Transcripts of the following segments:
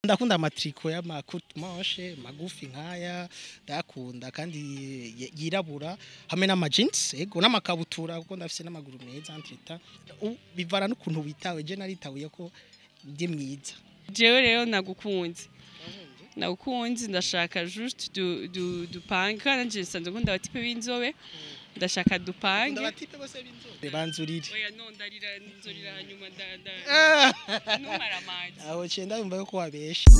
Ndakunda amatriko y'ama courte manche magufi nkaya, ndayakunda kandi yirabura, hamwe n'ama jeans, ego, n'amakabutura, kuko ndafise n'amaguru meza. Entre-temps bivana n'ukuntu witawe. Je naritabuye ko ndi mwiza. Jewe rero nagukunze, nagukunze, ndashaka juste dupange, kandi nanje nsanzwe nkunda aba type b'inzobe, ndashaka dupange. Aba type bose b'inzobe banzurire. Oya, no ndarira, nzorira hanyuma nda numara amazi. Aho cenda yumva yuko wabesha.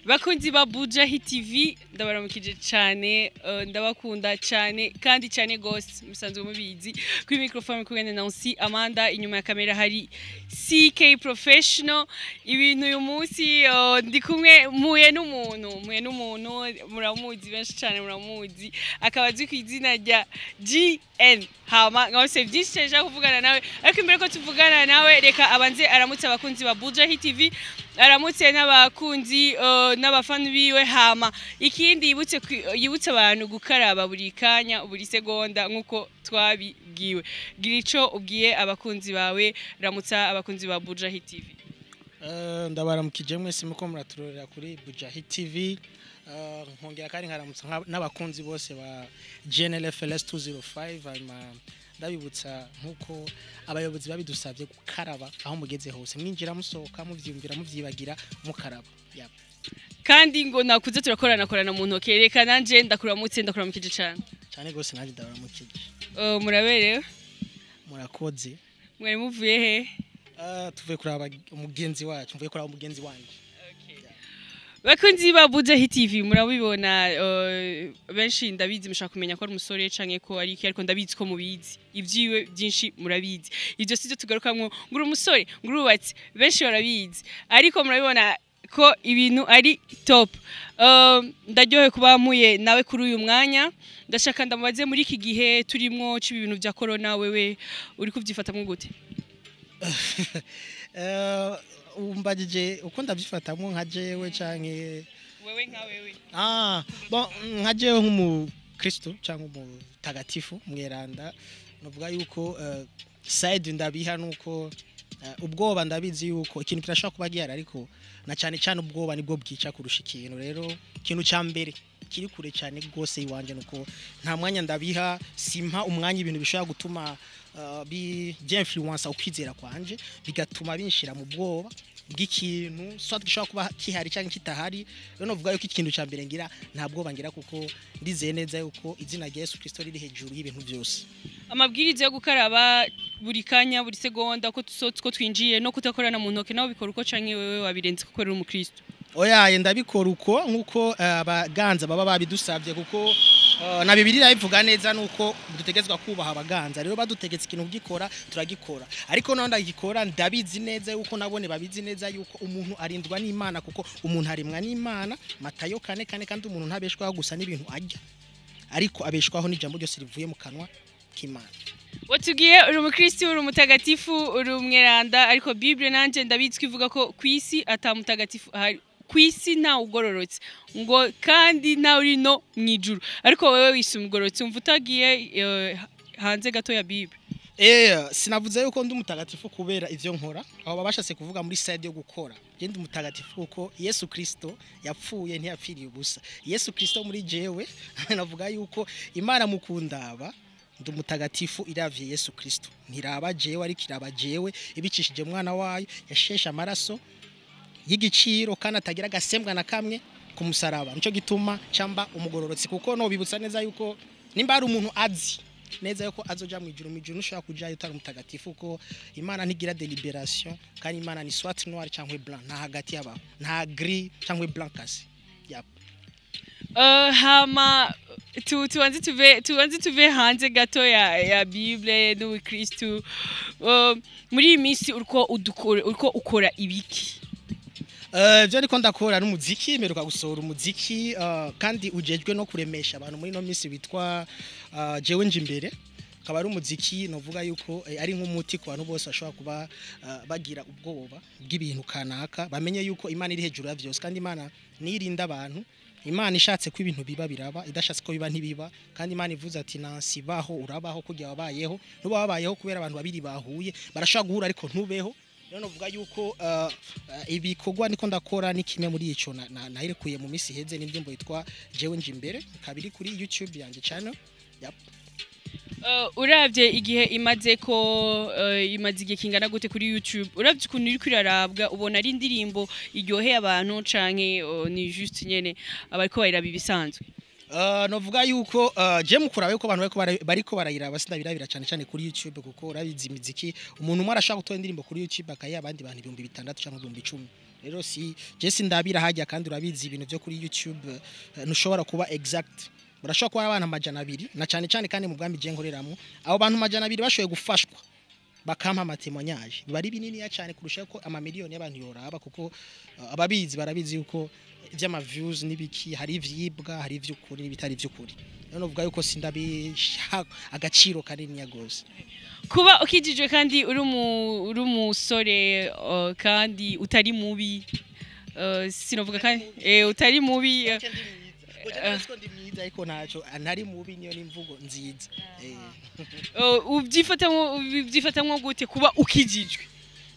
Bakunzi ba Buja Hit TV, ndabaramukije cyane, ndabakunda cyane kandi cyane gose. Musanzwe mubizi, kuri microphone kumwe na Nancy Amanda, inyuma ya kamera hari CK Professional. Ibintu uyu munsi, ndi kumwe, mpuye n'umuntu muramuzi, benshi cyane muramuzi, akaba azwi ku izina rya GN. Hama nkabose byinshi cyane nshaka kuvugana nawe, ariko imbere ko tuvugana nawe, reka abanze aramutse abakunzi ba Buja Hit TV, aramutse n'abakunzi, n'abafana biwe. Hama ikindi, yibutse abantu gukaraba buri kanya, buri segonda, nk'uko twabibwiwe. Gira ico ubwiye abakunzi bawe, ramutsa abakunzi ba Buja Hit TV. Ndabaramukije mwese muko muraturorera kuri Buja Hit TV. Nkongera kandi nkaramutsa n'abakunzi bose ba GNLFLS 205. Hanyuma ndabibutsa nkuko abayobozi babidusabye gukaraba aho mugeze hose, mwinjira, musohoka, muvyiyumvira, muvyibagira, mukaraba. Yep. Kandi ngo nakuze turakorana korana mu ntoke. Reka nanje ndakuramutse, ndakuramukije cane. Cyane gose, nanjye ndabaramukije. Muraberewe. Murakoze. Mwari muvuye he? Tuvuye kuraba umugenzi wacu, mvuye kuraba umugenzi wanje. Bakunzi ba Buja Hit TV, murabibona, benshi ndabizi mushaka kumenya ko ari umusore canke ko ari iki, ariko ndabizi ko mubizi, ivyiwe byinshi murabizi. Ivyo sivyo tugarukamwo, ngo uri umusore, ngo urubatse, benshi barabizi, ariko murabibona ko ibintu ari top. Ndaryohewe kuba mpuye nawe kuri uyu mwanya. Ndashaka ndamubaze, muri iki gihe turimwo c'ibintu vya corona, wewe uri kuvyifatamwo gute? Umbajije uko ndavyifatamwo nka jewe canke? Wewe, nka wewe. Ah, bon, nka jewe nk'umukristo cyangwa umutagatifu mweranda, novuga yuko side ndabiha nuko ubwoba, ndabizi yuko ikintu kirashobora kuba gihari, ariko na cyane cyane ubwoba nibwo bwica kurusha ikintu. Rero ikintu cya mbere kiri kure cyane rwose iwanje nuko nta mwanya ndabiha, simpa umwanya ibintu bishobora gutuma bi byinfluence ukwizera kwanje, bigatuma binshira mu bwoba bw'ikintu soit gishobora kuba kihari cyangwa kitahari. Rero novuga yuko ikintu cya mbere ngira, nta bwoba ngira, kuko ndizeye neza yuko izina rya Yesu Kristo riri hejuru y'ibintu byose. Amabwiriza yo gukaraba buri kanya, buri segonda, ko tusohotse, ko twinjiye, no kudakorana mu ntoke, nawe bikora uko canke wewe wabirenze kuko uri umukristo? Oya, ndabikora uko nkuko abaganza baba babidusabye, kuko na Bibiliya ivuga neza nuko dutegetswa kubaha abaganza. Rero badutegetse ikintu kugikora, turagikora, ariko naho ndagikora ndabizi neza yuko nabone babizi neza yuko umuntu arindwa n'Imana, kuko umuntu arimwa n'Imana, Matayo 4:4, kandi umuntu ntabeshwaho gusa n'ibintu arya, ariko abeshwaho n'ijambo ryose rivuye mu kanwa k'Imana. Watubwiye uri umukristo, uri umutagatifu, uri umweranda, ariko Bible nanje ndabizi ko ivuga ko ku isi ata mutagatifu ahari, ku isi ntawe ugororotse, ngo kandi ntawe uri no mu ijuru, ariko wewe wise umugororotse. Umva utagiye hanze gato ya Bible? Sinavuze yuko ndi umutagatifu kubera ivyo nkora. Aho baba bashatse kuvuga muri side yo gukora. Je ndi umutagatifu kuko Yesu Kristo yapfuye, ntiyapfiriye ubusa. Yesu Kristo muri jewe, navuga yuko Imana mukundaba ndi umutagatifu iravye Yesu Kristo. Ntiraba jewe, ariko iraba jewe ibicishije mwana wayo yasheshe amaraso y'igiciro kandi atagira agasembwa na kamwe ku musaraba. Nico gituma camba umugororotsi, kuko no bibutsa neza yuko nimba ari umuntu azi neza yuko azoja mu ijuru, mu ijuru ntushobora kujayo utari umutagatifu, kuko Imana ntigira délibération, kandi Imana ni soit noir cyangwa blanc, nta hagati yabaho, nta gris cyangwa blanc kasi. Yep. Hama tubanze tuve hanze gato ya Bible n'ubukristu. Muri iyi minsi uriko ukora ibiki? Byo ariko ndakora n'umuziki, mperuka gusohora umuziki, kandi ujejwe no kuremesha abantu muri no minsi, witwa Jewe Nje Imbere. Akaba ari umuziki novuga yuko ari nk'umuti ku bantu bose bashobora kuba bagira ubwoba bw'ibintu kanaka, bamenye yuko Imana iri hejuru ya vyose, kandi Imana nirinda abantu. Imana ishatse ko ibintu biba biraba, idashatse ko biba ntibiba. Kandi Imana ivuze ati Nancy baho, urabaho kujya wabayeho. Nuba wabayeho kubera abantu babiri bahuye, barashobora guhura ariko ntubeho. Rero novuga yuko ibikorwa niko ndakora ni kimwe muri ico nahirekuye mu misi iheze, n'indirimbo yitwa Jewe Nje Imbere, ikaba iri kuri YouTube yanje channel. Yep. Uravye igihe imaze ko imaze igihe kingana gute kuri YouTube, uravye ukuntu iri kwirarabwa, ubona ari indirimbo iryoheye abantu canke ni juste nyene abariko bayiraba ibisanzwe? Novuga yuko je mukurabe yuko abantu bariko barayiraba, sindabirabira cyane cyane kuri YouTube, kuko urabizi imiziki, umuntu umwe arashaka gutora indirimbo kuri YouTube akayiha abandi bantu 6000 cyangwa 10,000. Rero si je sindabira hajya, kandi urabizi ibintu byo kuri YouTube ntushobora kuba exact. Barashobora kuba abantu 200, na cyane cyane kandi mu bwami je nkoreramo, abo bantu 200 bashoboye gufashwa bakampa ama témoignage, biba ari bininiya cyane kurusha ko amamiliyoni y'abantu yoraba, kuko ababizi barabizi yuko ivy'ama views n'ibiki hari ivyibwa, hari ivy'ukuri n'ibitari ivy'ukuri. Rero novuga yuko sindabisha agaciro kaniniya gose. Kuba ukijijwe kandi uri umusore kandi utari mubi, sinovuga kandi utari mubi. Ndi mwiza ariko ntaco ntari mubi, niyo n'imvugo nziza. Ubyifatamwo gute kuba ukijijwe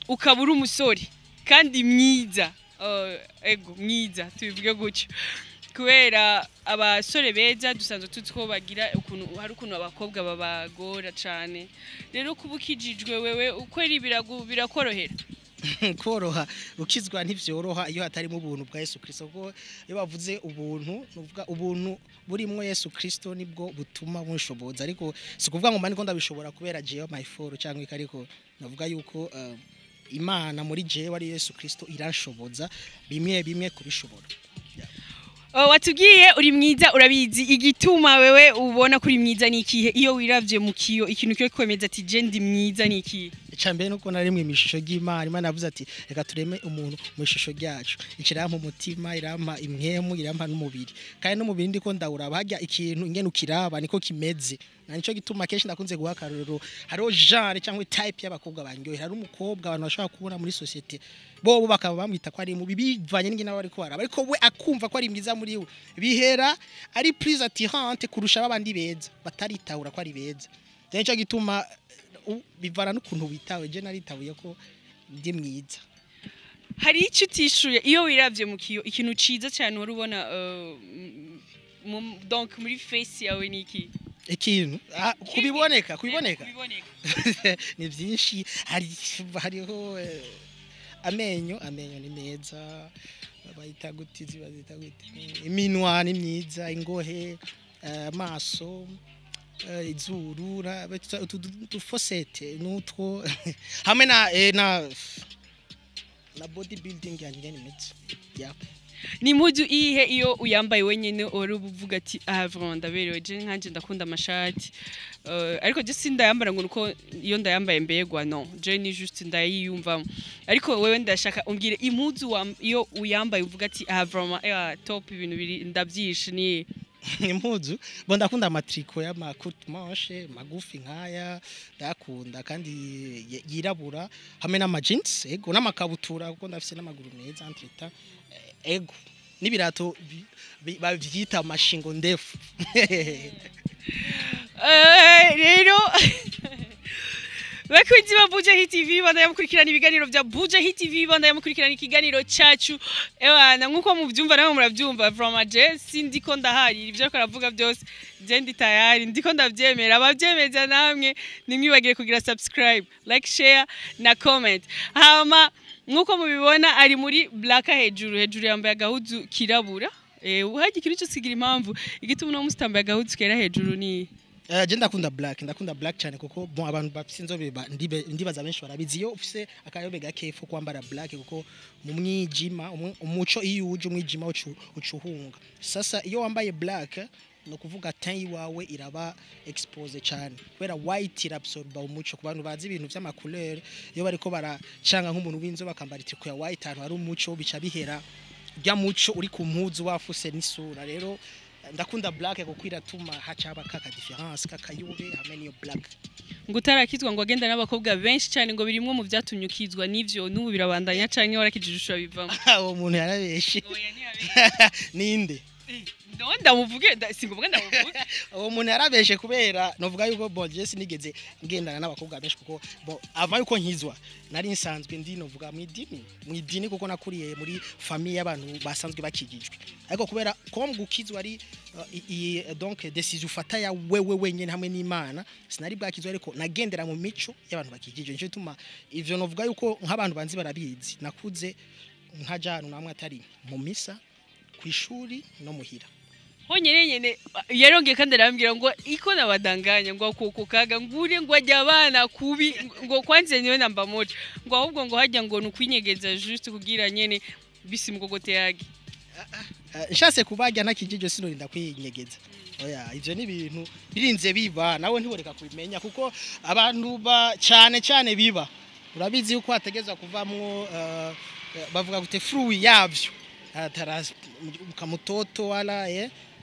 ukaba uri umusore kandi mwiza? Ego mwiza tubivuge gutyo, kubera abasore beza dusanzwe tuzi ko bagira ukuntu, hari ukuntu abakobwa babagora cane. Rero kuba ukijijwe wewe ukweri birakorohera? Koroha, ukizwa ntivyoroha iyo hatarimo ubuntu bwa Yesu Kristo, kuko iyo bavuze ubuntu nuvuga ubuntu burimwo Yesu Kristo nibwo butuma bunshoboza. Ariko si kuvuga ngo mba niko ndabishobora kubera jewe my for cyangwa iki, ariko navuga yuko Imana muri jewe ari Yesu Kristo iranshoboza bimwe bimwe kubishobora. Oh, watubwiye uri mwiza, urabizi. Igituma wewe ubona kuri mwiza ni ikihe? Iyo wiravye mu kiyo, ikintu cyo kwemeza ati je ndi mwiza ni ikihe? Icambere nuko narimwe mu ishusho ry'Imana. Imana yavuze ati reka tureme umuntu mu ishusho ryacu, ikirampa umutima, irampa impwemu, irampa n'umubiri. Kandi n'umubiri ndiko ndawuraba harya, ikintu ingene ukiraba niko kimeze. Na nico gituma kenshi ndakunze guha akarorero, hariho genre cyangwa type y'abakobwa banyohera. Hari umukobwa abantu bashobora kubona muri société bobo bakaba bamwita ko ari mubi bivanye n'ingene aba ariko baraba, ariko we akumva ko ari mwiza muri we, bihera ari plus attirante kurusha babandi beza bataritahura ko ari beza. Nico gituma bivana n'ukuntu witawe. Je naritabuye ko ndi mwiza. Hari icyo utishuye. Iyo wiravye mu kiyo, ikintu ciza cyane wari ubona donc muri face yawe ni iki? Ikintu kubiboneka Kubiboneka. Ni byinshi. Hariho amenyo ni meza, bayita gute, bazita gute, iminwa ni myiza, ingohe, amaso, izuru, utu dufosete n'utwo hamwe na body building yanjye ingene imeze, yeah. Ni impuzu iyihe iyo uyambaye wenyine wari uvuga ati ah, vraiment ndaberewe? Je nkanje ndakunda amashati, ariko je sindayambara ngo nuko iyo ndayambaye mbegwa, no, je ni juste ndayiyumvamo. Ariko wewe ndashaka umbwire impuzu iyo uyambaye uvuga ati ah, vraiment top, ibintu biri ndavyishe ni Impuzu bo ndakunda ama tricot y'ama courte manche magufi nkaya, ndakunda kandi yirabura, hamwe n'ama jeans, ego, n'amakabutura, kuko ndafise n'amaguru meza entre temps, ego, n'ibirato bavyita amashingo ndefu. Rero bakunzi ba Buja Hit TV, bandanya mukurikirana ibiganiro vya Buja Hit TV, bandanya mukurikirana ikiganiro cacu. Ewana, nkuko muvyumva namwe muravyumva, vraiment je sindiko ndahari ivyo ariko aravuga byose, je ndi tayari, ndiko ndavyemera. Abavyemeza namwe nimwibagire kugira subscribe, like, share na comment. Hama nkuko mubibona ari muri black hejuru, hejuru yambaye agahuzu kirabura. Harya ikintu cyose kigira impamvu. Igituma uno musi utambaye agahuzu kera hejuru ni Je ndakunda black, ndakunda black cyane, kuko bon, abantu bafise inzobe ndibaza benshi barabizi, iyo ufise akayobe gake fu kwambara black, kuko mu mwijima umuco iyo uje umwijima ucuhunga. Sasa iyo wambaye black no kuvuga teint iwawe iraba expose cyane, kubera white irabsorba umuco. Ku bantu bazi ibintu vy'ama couleur, iyo bariko baracanga nk'umuntu w'inzobe akambara itriko ya white ahantu hari umuco, bica bihera rya muco uri ku mpuzu wafuse n'isura. Rero ndakunda black kuko iratuma hacaba kaka différence kakayube hamwe n'iyo black. Ngo utarakizwa ngo agenda n'abakobwa benshi cyane, ngo birimwe mu byatumye ukizwa n'ivyo, n'ubu birabandanya canke warakijije ushobora bivamo? Uwo muntu yarabeshe. Oya, ntiyabeshe. Ninde? No, ndamuvuge, singombwa ndamuvuge. Uwo muntu yarabeshe kubera novuga yuko bon, je sinigeze ngendana n'abakobwa benshi, kuko bon, ava yuko nkizwa nari nsanzwe ndi novuga mu idini kuko nakuriye muri famille y'abantu basanzwe bakijijwe. Ariko kubera ko gukizwa ari donc décision ufata ya wewe wenyene hamwe n'Imana, sinari bwakizwa, ariko nagendera mu mico y'abantu bakijijwe. Nico gituma ivyo novuga yuko nk'abantu banzi barabizi, nakuze nkaja ahantu namwe atari mu misa, kw'ishuri no muhira. Honyene nyene yarongeye kandi arambwira ngo iko nabadanganya, ngo kuko kaga ngure ngo ajya abana kubi, ngo kwanze niwe namba moja, ngo ahubwo ngo hajya ngo nukwinyegeza juste kugira nyene bisi mkogote yage. Nshatse kubarya ntakijije sinorinda kwinyegeza. Oya, ivyo ni ibintu birinze biba, nawe ntiworeka kubimenya, kuko abantu ba cyane cyane biba urabizi yuko hategezwa kuvamwo bavuga gute, fruit yavyo ataras kamutoto wala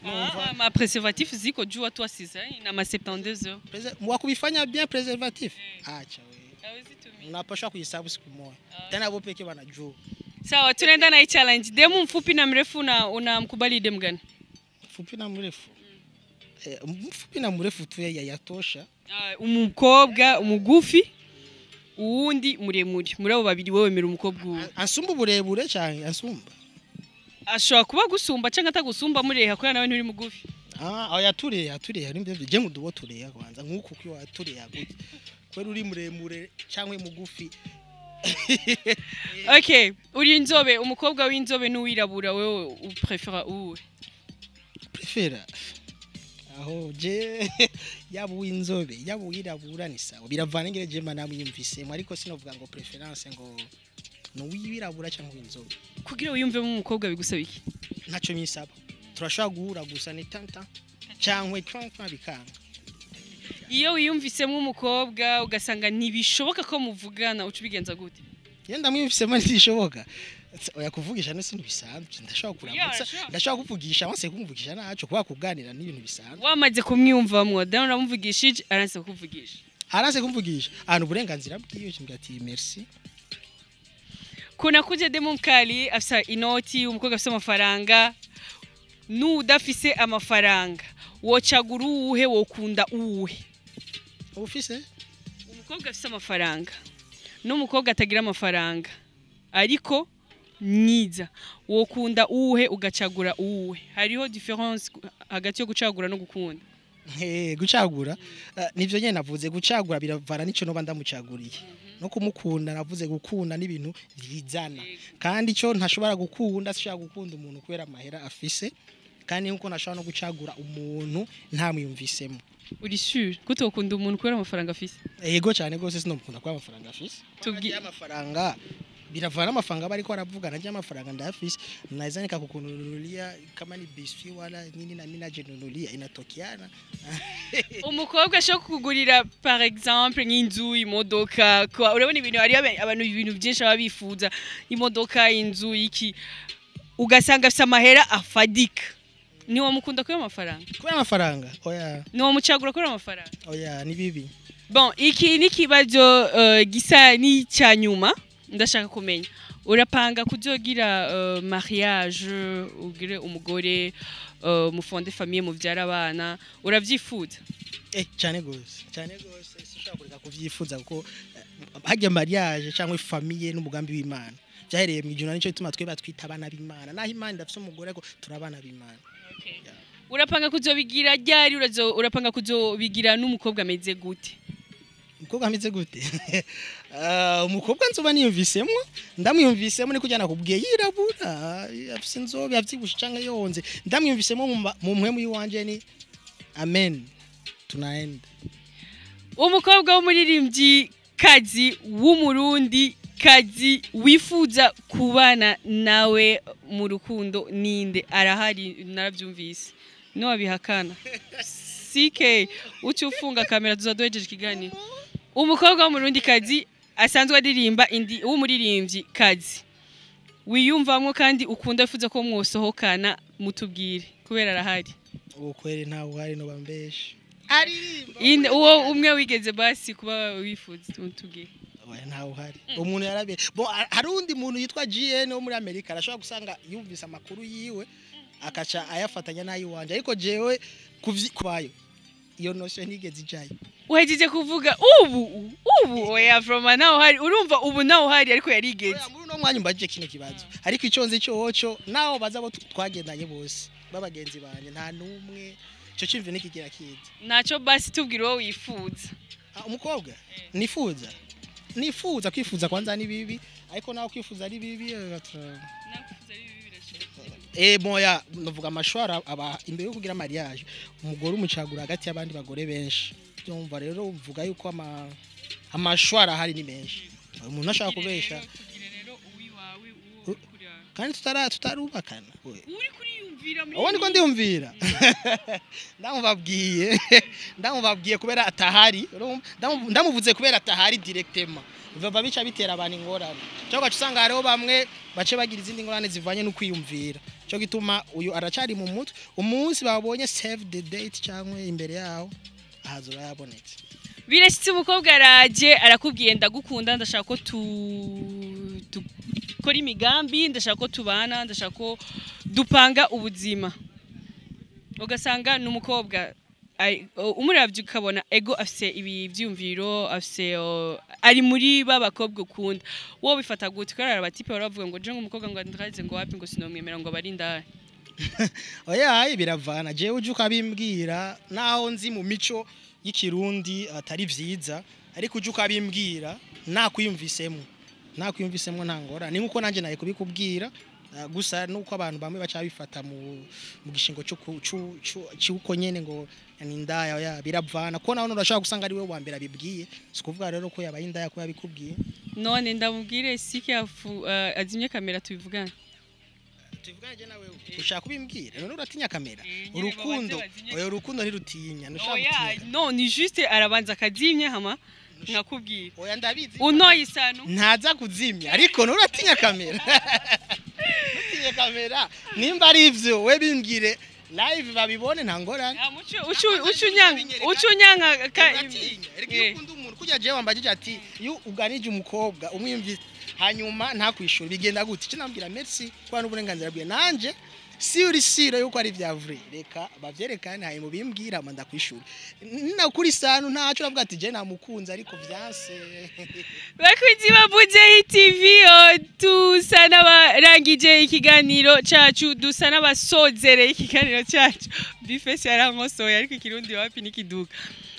numva. Ah, ma préservatif ziko juu watu wasizai na ma 72 heures. Wa kubifanya bien préservatif, acha we. Hawezi. Unapashwa kuihesabu siku moja tena, hapo peke wanajua. Sawa, tunaenda na hii challenge. Demu mfupi na mrefu, na unamkubali demu gani? Mfupi na mrefu, mfupi na mrefu tu ya yatosha. Ah, umukobwa umugufi, uwundi muremure. Muri abo babiri wowe wemera umukobwa uwo? Ansumba uburebure cyane ansumba? Ashobora kuba gusumba canke atagusumba, mureha kubera nawe nturi mugufi. Ah, oya, tureha tureha nimbe je ngudubo tureha kwanza nkuko kyo tureha gute kwera uri muremure cyangwa mugufi. Okay, uri inzobe, umukobwa w'inzobe n'uwirabura, wewe uprefera uwe? Prefera aho je yaba uw'inzobe yaba uwirabura ni sawa, biravana ingere je mba namwiyumvisemo, ariko sinovuga ngo préférence ngo ni uwirabura cyangwa uw'inzobe. Kugira wiyumvemo umukobwa bigusaba iki? Ntacyo misaba, turashobora guhura gusa ni tanta cyangwa twanka bikanga. Iyo wiyumvisemo umukobwa ugasanga ntibishoboka ko muvugana, uca ubigenza gute? Iyo ndamwiyumvisemo ntishoboka, oya, kuvugisha no sintu bisanzwe, ndashobora kuramutsa. Yeah, sure. Ndashobora kuvugisha, wanse kumvugisha naco kuba kuganira n'ibintu bisanzwe. Wamaze kumwiyumvamwo then uramuvugishije, aranse kukuvugisha. Aranse kumvugisha ahantu uburenganzira bwiwe, kimbwira ati merci. Kuna kuja demu mkali afisa inoti, umukobwa afise amafaranga n'udafise amafaranga, wocagura uwuhe? Wokunda uwuhe? Ufise Umukobwa afise amafaranga n'umukobwa atagira amafaranga ariko mwiza, wokunda uwuhe, ugacagura uwuhe? Hariho différence hagati yo gucagura no gukunda. Gucagura, nivyo nyene navuze, gucagura biravana nico noba ndamucaguriye no kumukunda. Navuze gukunda n'ibintu vyizana, kandi ico ntashobora gukunda, sishobora gukunda umuntu kubera amahera afise, kandi nkuko ntashobora no gucagura umuntu ntamwiyumvisemo. Uri sûr ko utokunda umuntu kubera amafaranga afise? Yego cyane gose, sinomukunda kubera amafaranga afise. Amafaranga biravana amafaranga bariko aravuga, najya amafaranga ndayafise, naweza nikakukununulia kama ni biscuit wala nini na mimi najinunulia, inatokiana. Umukobwa ashobora kukugurira par exemple nk'inzu, imodoka, urabona ibintu hariyo abantu ibintu byinshi baba bifuza, imodoka, inzu, iki, ugasanga afise amahera afadika, niwamukunda kubera amafaranga? Kubera amafaranga, oya. Niwamucagura kubera amafaranga? Oya, ni bibi. Bon, iki ni ikibazo gisa n'icya nyuma. Ndashaka kumenya, urapanga kuzogira mariage, ugire umugore, mufonde famille, muvyara abana, uravyifuza? Cyane gose, cyane gose, sinshobora kureka kuvyifuza kuko harya mariage cyangwa famille n'umugambi w'Imana byahereye mu ijuru, nico gituma twe batwita abana b'Imana, naho Imana idafise umugore ariko turabana b'Imana. Urapanga kuzobigira ryari? Urapanga kuzobigira n'umukobwa ameze gute? Umukobwa ameze gute? Umukobwa nzoba niyumvisemo, ndamwiyumvisemo ni kujyana kubwiye, yirabura, afise inzobe, avyibushe canke yonze, ndamwiyumvisemo mu mpwemu yiwanje ni amen, tunaenda. Umukobwa w'umuririmbyi kazi w'Umurundi kazi wifuza kubana nawe mu rukundo ninde? Arahari, narabyumvise, niwabihakana CK uca ufunga kamera, tuzaduhejeje ikiganiro. Umukobwa w'Umurundi kazi asanzwe aririmba indi w'umuririmbyi kazi wiyumvamwo kandi ukunda, wifuza ko mwosohokana, mutubwire kubera arahari. Ubu kweri ntawe uhari no bambeshe aririmba. Uwo umwe wigeze basi kuba wifuza, mutubwire. Oya, ntawe uhari. Umuntu yarabe bon, hari undi muntu yitwa GN wo muri Amerika, arashobora gusanga yumvise amakuru yiwe. Akaca ayafatanya n'ayiwanje, ariko jewe kubayo iyo notion ntigeze ijayo. Uhejeje kuvuga ubu ubu, oya, from nawe hari, urumva ubu nawe hari, ariko yarigeze. Oya, muri uno mwanya umbajije kino kibazo, ariko ico nzi coco, naho baza bo twagendanye bose b'abagenzi banje, nta numwe ico cimvi nikigira kiza. Naco basi tubwira uwo wifuza. Ah, umukobwa nifuza kwifuza kwanza ni bibi, ariko naho kwifuza ari bibi, moya ndavuga amashwara aba imbere yo kugira mariage, umugore umucagura hagati y'abandi bagore benshi. Byumva rero uvuga yuko amashwara ahari ni menshi, umuntu ashaka kubesha. Tubwire rero uwiwawe, uwo uri kuri Kandi tutarubakana. Uri kuriyumvira muri Ubu niko ndiyumvira, ndamubabwiye kubera atahari, urumva? Ndamuvuze kubera atahari directement, biva bica bitera abantu ingorane, cyangwa ugaca usanga hariho bamwe bace bagira izindi ngorane zivanye no kwiyumvira. Cyo gituma uyu aracari mu mutwe. Umunsi babonye save the date cyangwa imbere yaho ahazoba yabonetse. Birashitse, umukobwa araje arakubwiye: "Ndagukunda, ndashaka ko tu dukora imigambi, ndashaka ko tubana, ndashaka ko dupanga ubuzima." Ugasanga ni umukobwa umuravye ukabona ego afise ibi vyumviro, afise ari muri ba bakobwa ukunda. Wowe bifata gute? Kubera aba types baravuga ngo je ngo umukobwa ngo ndaze ngo wapi, ngo sinomwemera, ngo abari indaya. Oya, biravana. Jewe uje ukabimbwira, naho nzi mu mico y'ikirundi atari vyiza, ariko uje ukabimbwira nakwiyumvisemo nta ngorane. Ni nkuko nanjye naye kubikubwira. Gusa nuko abantu bamwe baca bifata mu gishingo cyo cyuko nyene ngo ni indaya. Oya, biravana ko nawe urashobora gusanga ari we wa mbere abibwiye. Si kuvuga rero ko yabaye indaya ko yabikubwiye. None ndamubwire sike afu azimye kamera tubivugane? Tuvugane je nawe, ushaka kubimbwira none uratinya kamera? Eh, nyene. Urukundo babanze bazimye. Oya, urukundo ntirutinya, ntushaka Oya. gutinya. No, ni juste arabanza akazimya hama nkakubwira. Oya, ndabizi. Unoye isano. Ntaza kuzimya, ariko nturatinya kamera, ntutinye kamera. Nimba ari ivyo, we bimbwire live babibone, nta ngorane. Ucunyanga ka Uratinya. Erega iyo ukunda umuntu kurya, jewe wambajije ati iyo uganije umukobwa umwiyumvise hanyuma ntakwishura, bigenda gute? Icyo nambwira, merci, kuba n'uburenganzira bwe. Nanje si uri sure yuko ari vya vrai, reka bavyerekane, hanyuma bimbwira hama ndakwishura. Nakuri sanu ntaco uravuga ati je namukunze ariko vyanse. Bakunzi ba Bujeyi TV, dusa n'abarangije ikiganiro cacu, dusa n'abasozereye ikiganiro cacu. Bifesi yarankosoye, ariko ikirundi wapi n'ikiduka.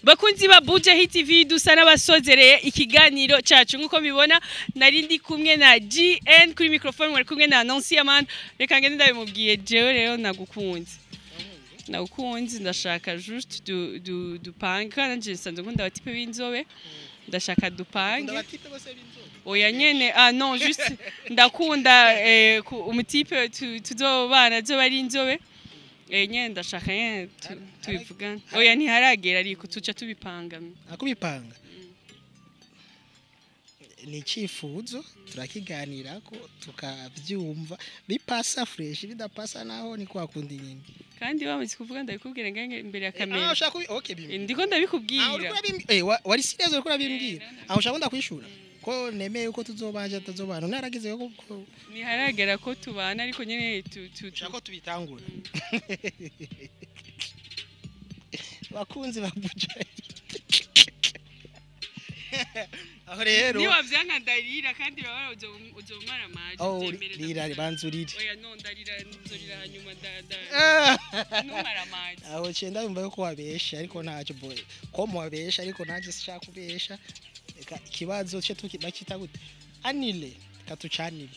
Bakunzi ba Bujeyi TV, dusa n'abasozereye ikiganiro cacu. Nk'uko mubibona, nari ndi kumwe na GN kuri microphone, mwari kumwe na Nancy Amanda. Reka ngende ndabimubwiye. Jewe rero nagukunze, ndashaka juste du du dupange, kandi nanje nsanzwe nkunda aba types b'inzobe, ndashaka dupange. Aba types bose b'inzobe? Oya nyene, ah non, juste ndakunda umu type tuzobana azoba ari inzobe. Nyene ndashaka nyene tubivugane. Oya, ntiharagera, ariko tuca tubipanga. Akubipanga ni icyifuzo, turakiganirako tukabyumva, bipasa fresh, bidapasa naho ni kwa kundi nyine. Kandi bamaze kuvuga, ndabikubwira ngenge imbere ya Ah, kamera. ushaka kubi okay, bimbwira. Ndiko Ah, ndabikubwira. uriko urabimbwira. Wari serious, uriko urabimbwira? Aho ushaka ndakwishura ko nemeye uko tuzobanje tuzobana, naragize ko Ntiharagera ko tubana, ariko nyene ushaka ko tubitangura. Bakunzi ba Bujayi, aho rero Niba vyanka ndarira, kandi baba uzomara amaje. Oh, Uvyemere, rira. ndakubwira. Banzurire. Oya, no, ndarira, nzorira hanyuma nda numara amaje. Aho cenda yumva yuko wabesha, ariko ntacyo boy ko muwabesha, ariko nanjye sinshaka kubesha. Reka ikibazo cye bakita gute, anile, reka tucanire.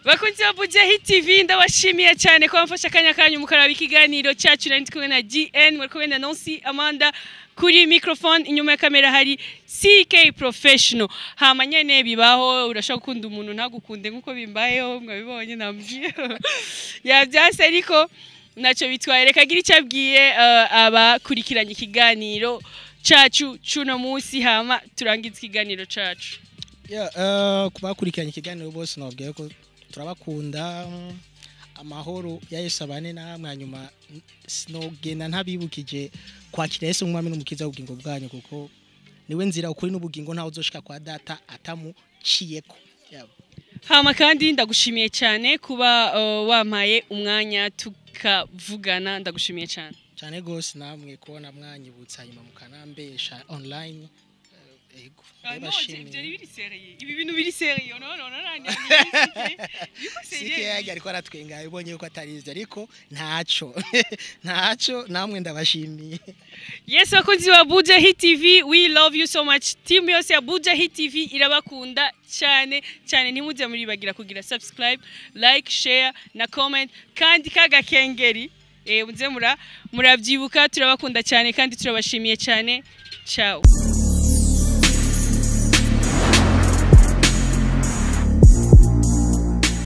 Bakunzi ba Bujahi TV, ndabashimiye cyane ko bamfashe akanya kanyu mukaraba ikiganiro cyacu. Nari ndi kumwe na GN, muri kumwe na Nancy Amanda kuri microphone, inyuma ya kamera hari CK Professional. Hama nyene bibaho, urashobora gukunda umuntu ntagukunde, nkuko bimbayeho, mwabibonye, nambwiye yabyase, ariko ntacyo bitwaye. Reka agira icyo abwiye abakurikiranye ikiganiro cacu cuno munsi, hama turangize ikiganiro cacu. Yeah, ku bakurikiranye ikiganiro bose, nababwiye ko turabakunda. Amahoro ya Yesu abane namwe. Hanyuma sinogenda ntabibukije kwakira Yesu nk'umwami n'umukiza w'ubugingo bwanyu, kuko niwe nzira, ukuri n'ubugingo, ntawe uzoshika kwa data atamuciyeko. Yeah. Hama kandi ndagushimiye cyane kuba wampaye umwanya. tukavugana. Ndagushimiye cyane. Cyane gose namwe kubona mwanyibutsa, hanyuma mukanambesha online. Ego, ndabashimiye. Biri sérieux, ibi bintu biri sérieux. No, no, no, no. Sike yaje ariko aratwenga, ibonye yuko atari ivyo, ariko ntaco, ntaco, namwe ndabashimiye. Yes, bakunzi ba Buja Hit TV, we love you so much. Team yose ya Buja Hit TV irabakunda cyane cyane. Ntimuze muribagira kugira subscribe, like, share na comment, kandi kagakengeri muze muravyibuka. Turabakunda cyane kandi turabashimiye cyane. Ciao.